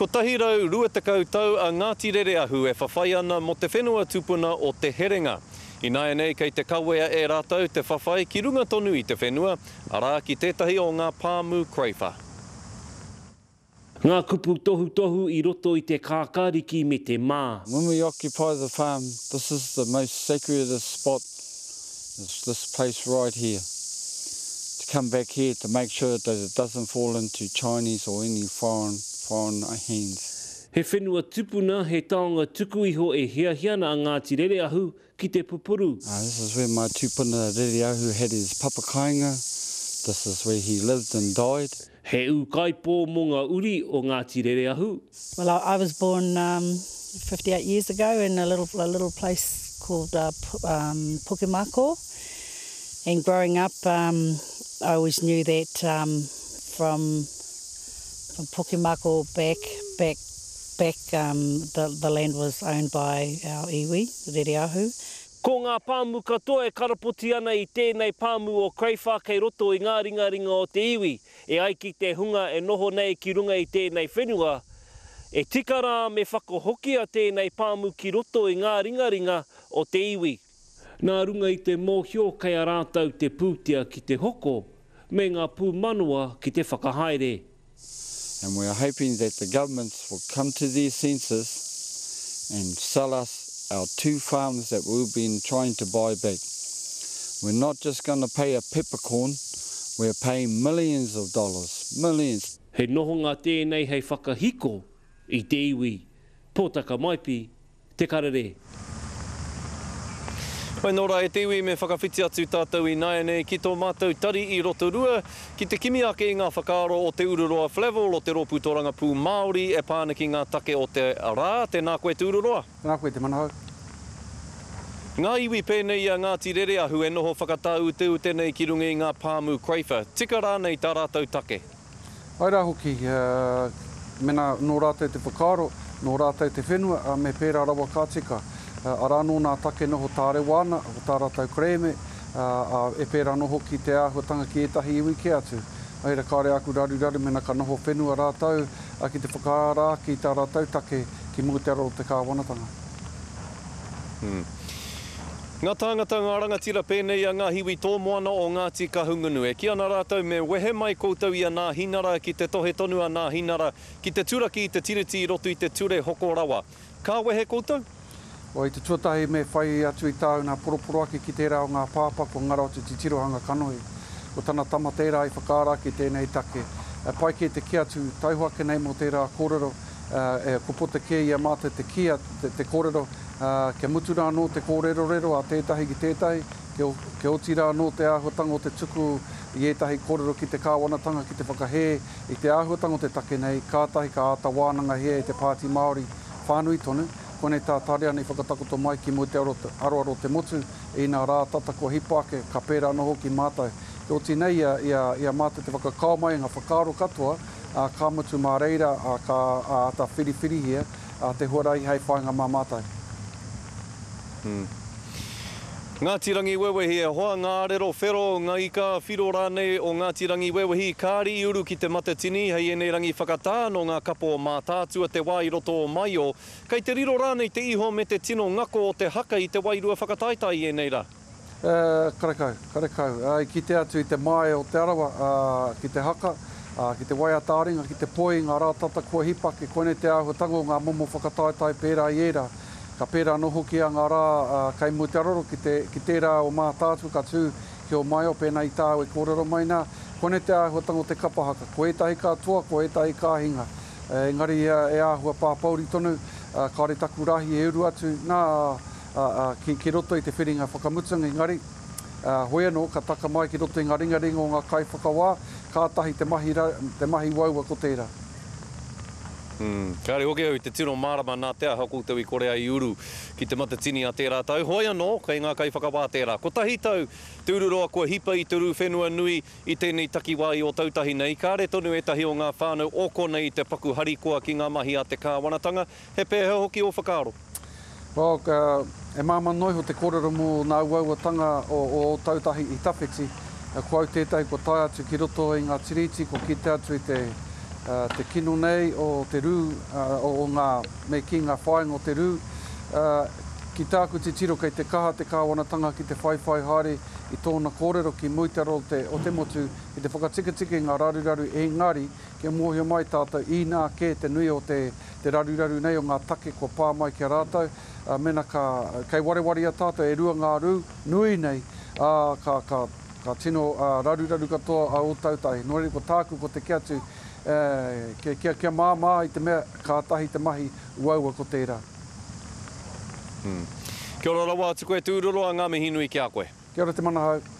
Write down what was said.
120 tau a Ngāti Rereahu e whawhai ana mō te whenua tupuna o Te Herenga. Ināianei kei te kawea e rātou te whawhai ki runga tonu i te whenua, arā ki tētahi o ngā pāmu Craiwha. Ngā kupu tohutohu i roto i te kākāriki me te mā. When we occupy the farm, this is the most sacredest spot, is this place right here. To come back here to make sure that it doesn't fall into Chinese or any foreign, foreign hands. He whenua tupuna, he taonga tuku iho e hiahia ana a Ngāti Rereahu ki te pupuru. This is where my tupuna Rereahu had his papakainga, this is where he lived and died. He ūkaipō mō ngā uri o Ngāti Rereahu. Well I was born 58 years ago in a little a little place called Pukemako and growing up I always knew that from from Pukemako back back back the the land was owned by our iwi, Rereahu. Ko ngā pāmu katoa e karapoti ana i tēnei pāmu o Craiwha kei roto i ngā ringaringa o te iwi, e ai ki te hunga e noho nei ki runga i tēnei whenua, e tika rā me whakahokia tēnei pāmu ki roto i ngā ringaringa o te iwi. Nā runga i te mōhio kei a rātou te pūtea ki te hoko, me ngā pūmanawa ki te whakahaere. And we are hoping that the governments will come to their senses and sell us our two farms that we've been trying to buy back. We're not just going to pay a peppercorn, we're paying millions of dollars, millions. He nohonga tēnei hei whakahiko i te iwi. Pōtaka Maipi, Te Karere. Whai nō rā e te iwi me whakawhiti atu tātou ināianei ki tō mātou tari i Rotorua ki te kimi ake i ngā whakaaro o Te Ururoa Flavell o te Rōpū Tōrangapū Māori e pā ana ki ngā take o te rā. Tēnā koe Te Ururoa. Tēnā koe Te Manahau. Ngā iwi pēnei i a Ngāti Rereahu e noho whakatāuteute nei ki runga i ngā pāmu Craiwha, tika rānei tā rātou take? Āe rā hoki, mena nō rātou te whakaaro, nō rātou te whenua, me pērā rawa ka tika. Arā anō nā take noho tārewa ana, ko tā rātou kerēme, ā, e pērā anō hoki te āhuatanga ki ētahi iwi kē atu. Nō reira, kāore āku raruraru mena ka noho whenua rātou ki te whakaara ake i tā rātou take ki mua i te aro o te kāwanatanga. Ngā tāngata, ngā rangatira pēnei i a Ngāhiwi Tōmoana o Ngāti Kahungunu. E kī ana rātou me wehe mai koutou i a Nāhinara ki te tohe tonu a Nāhinara ki te turaki i te Tiriti i roto i te ture hoko rawa. Ka wehe koutou? Well, i te tuatahi me whai atu i tāu nā poroporoaki ki tērā o ngā pāpā kua ngaro atu te tirohanga kanohi. Ko tana tama tērā i whakaara ake tēnei take. Pai kē te kī atu, taihoa ake nei mō tērā kōrero, kua puta kē i a mātou te kī, te kōrero, kia mutu rā anō te kōrerorero a tētahi ki tētahi, kia oti rā anō te āhuatanga o te tuku i ētahi kōrero ki te kāwanatanga ki te whakahē i te āhuatanga o te take nei, kātahi ka āta wānangahia e te Pāti Māori whānui tonu. Koinei tā Tariana i whakatakoto mai ki mua i te aroaro o te motu, inā rā tata kua hipa ake, ka pērā anō hoki mātou. Kia oti nei i a mātou te whakakao mai i ngā whakaaro katoa, ā, ka mutu mā reira, ā, ka āta whiriwhirihia te huarahi hei whāinga mā mātou. Ngāti Rangiwewehi, e hoa ngā arero whero, ngā ika whiro rānei o Ngāti Rangiwewehi, kāri i uru ki Te Matatini hei ēnei rangi whakatā nō ngā kapo o Mātaatua te wā i roto o Maio, kei te riro rānei te iho me te tino ngako o te haka i te wairua whakataetae i ēnei rā? Karekau, karekau. I kite atu i te māia o Te Arawa ki te haka, ki te waiata-ā-ringa, ki te poi i ngā rā tata kua hipa ake, koinei te āhuatanga o ngā momo whakataetae pērā i ērā. Ka pērā anō hoki a ngā rā kei mua i te aroro ki te, ki tērā o Mātaatua ka tū ki Ōmaio pēnā i tāu e kōrero mai nā. Koinei te āhuatanga o te kapa haka. Ko ētahi ka toa, ko ētahi ka hinga. Engari e āhua pāpōuri tonu, kāore taku rahi e uru atu, nā, ki roto i te whiringa whakamutunga, engari, hoi anō, ka taka mai ki roto i ngā ringaringa o ngā kaiwhakawā, kātahi te mahi, te mahi uaua ko tērā. Kāre hoki au i te tino mārama nā te aha koutou i kore ai i uru ki Te Matatini a tērā tau. Hoi anō, kei ngā kaiwhakawā tērā. Kotahi tau te ururoa kua hipa i te rū whenua nui i tēnei takiwā i Ōtautahi nei, kāre tonu ētahi o ngā whānau o konei i te paku harikoa ki ngā mahi a te kāwanatanga. He pēhea hoki ō whakaaro? Well, e māmā noa iho te kōrero mō ngā uauatanga o Ōtautahi i tawhiti. Ko au tētahi kua tae atu ki roto i ngā tiriti, kua kite atu i te, Te kino nei o te rū, o ngā, me kī ngā whāinga o te rū, ki tāku titiro kei te kaha te kāwanatanga ki te whaiwhai haere i tōna kōrero ki mua i te aro o te motu ki te whakatikatika i ngā raruraru engari kia mōhio mai tātou inā kē te nui o te raruraru nei o ngā take kua pā mai ki a rātou, mēnā ka, kei wareware i a tātou e rua ngā rū nui nei, ā, ka, ka. Ka tino raruraru katoa a Ōtautahi. Nō reira ko tāku ko te kī atu, kia, kia māmā i te mea kātahi te mahi uaua ko tērā. Kia ora rawa atu koe Tūroroa, ngā mihi nui ki a koe. Kia ora Te Manahau.